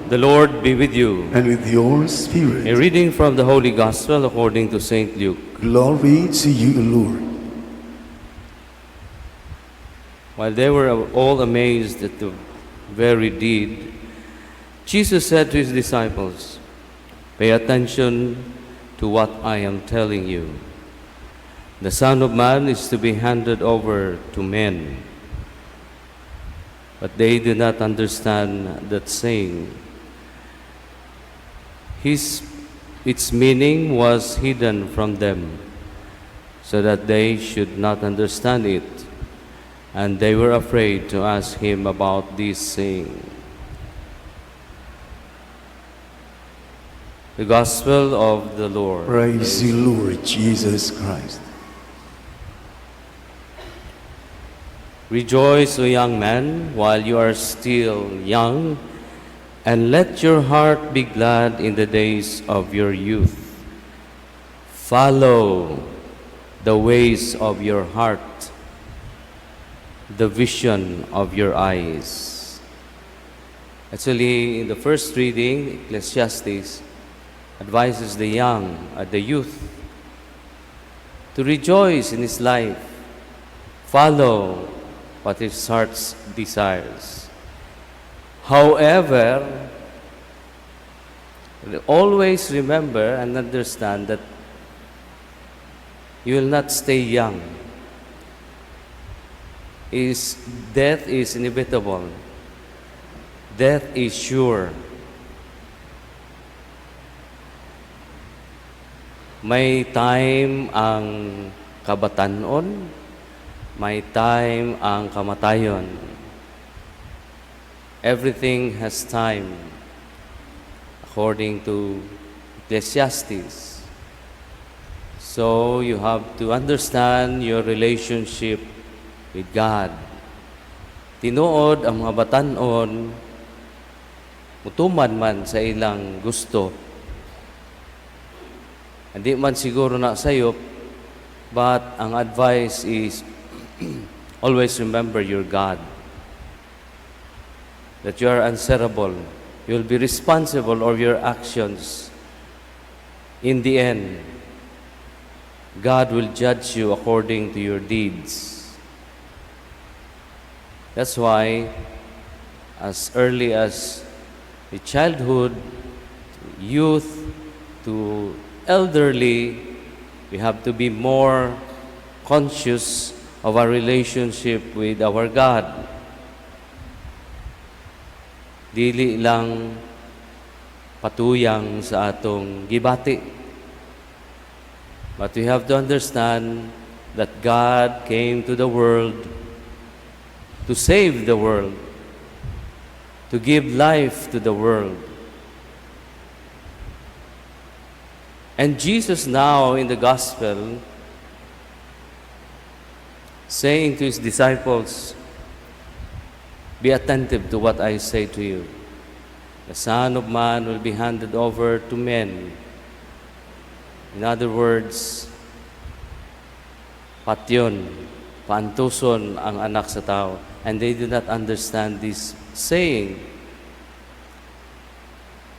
The Lord be with you. And with your spirit. A reading from the Holy Gospel according to St. Luke. Glory to you, Lord. While they were all amazed at the very deed, Jesus said to his disciples, "Pay attention to what I am telling you. The Son of Man is to be handed over to men." But they did not understand that saying. Its meaning was hidden from them, so that they should not understand it. And they were afraid to ask him about this saying. The Gospel of the Lord. Praise the Lord Jesus Christ. Rejoice, O young man, while you are still young, and let your heart be glad in the days of your youth. Follow the ways of your heart, the vision of your eyes. Actually, in the first reading, Ecclesiastes advises the young, the youth, to rejoice in his life, follow what his heart desires. However, always remember and understand that you will not stay young. Is death is inevitable. Death is sure. May time ang kabatanon, may time ang kamatayon. Everything has time, according to Ecclesiastes. So you have to understand your relationship with God. Tinuod ang mga batanon, mutuman man sa ilang gusto. Hindi man siguro na sayop, but ang advice is always remember your God. That you are answerable. You will be responsible of your actions. In the end, God will judge you according to your deeds. That's why, as early as the childhood, youth, to elderly, we have to be more conscious of our relationship with our God. Dili lang patuyang sa atong gibati. But we have to understand that God came to the world to save the world, to give life to the world. And Jesus now in the gospel, saying to his disciples, "Be attentive to what I say to you. The Son of Man will be handed over to men." In other words, patyon, paantuson ang Anak sa Tao. And they do not understand this saying.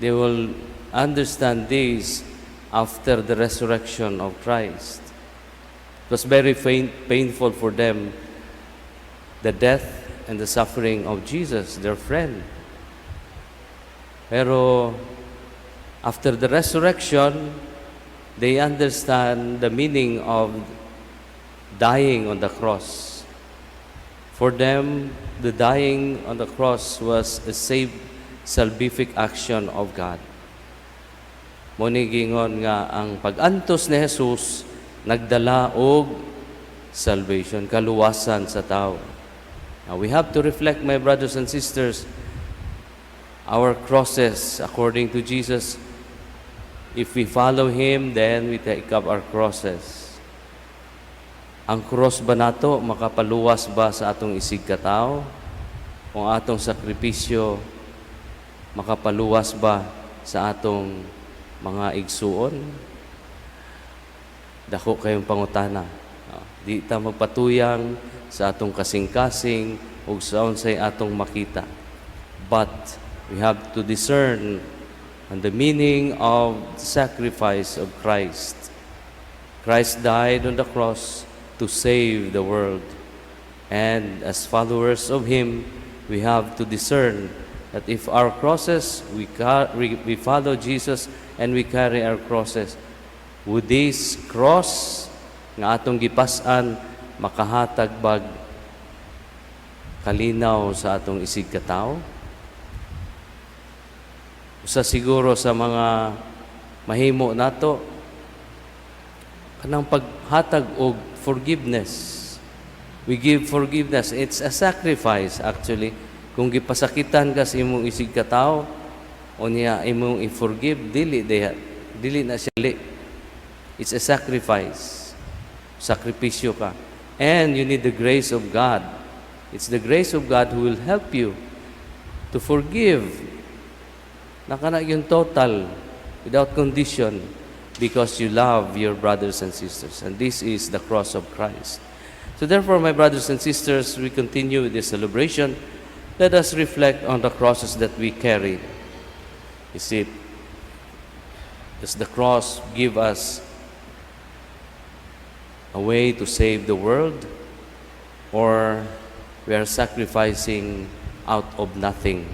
They will understand this after the resurrection of Christ. It was very painful for them, the death and the suffering of Jesus, their friend. Pero after the resurrection, they understand the meaning of dying on the cross. For them, the dying on the cross was a salvific action of God. Mao ni giingon nga ang pag-antos ni Jesus nagdala og salvation, kaluwasan sa tao. Now we have to reflect, my brothers and sisters, our crosses according to Jesus. If we follow Him, then we take up our crosses. Ang cross ba nato makapaluwas ba sa atong isigkatao? Kung atong sakripisyo makapaluwas ba sa atong mga igsuon? Dako kayong pangutana. Di ta magpatuyang sa atong kasing-kasing ug sa unsay atong makita. But We have to discern on the meaning of the sacrifice of Christ. Christ died on the cross to save the world. And as followers of Him, we have to discern that if our crosses, we follow Jesus and we carry our crosses, would this cross nga atong gipas-an makahatag bag kalinaw sa atong isigkatao? Usa siguro sa mga mahimo nato kanang paghatag og forgiveness. We give forgiveness. It's a sacrifice, actually. Kung gipasakitan ka sa imong isigkatao, unya imong i-forgive, dili diha. Dili na siya dili. It's a sacrifice. Sakripisyo ka. And you need the grace of God. It's the grace of God who will help you to forgive. Na kana yung total, without condition, because you love your brothers and sisters. And this is the cross of Christ. So therefore, my brothers and sisters, we continue with this celebration. Let us reflect on the crosses that we carry. Does the cross give us a way to save the world? Or we are sacrificing out of nothing?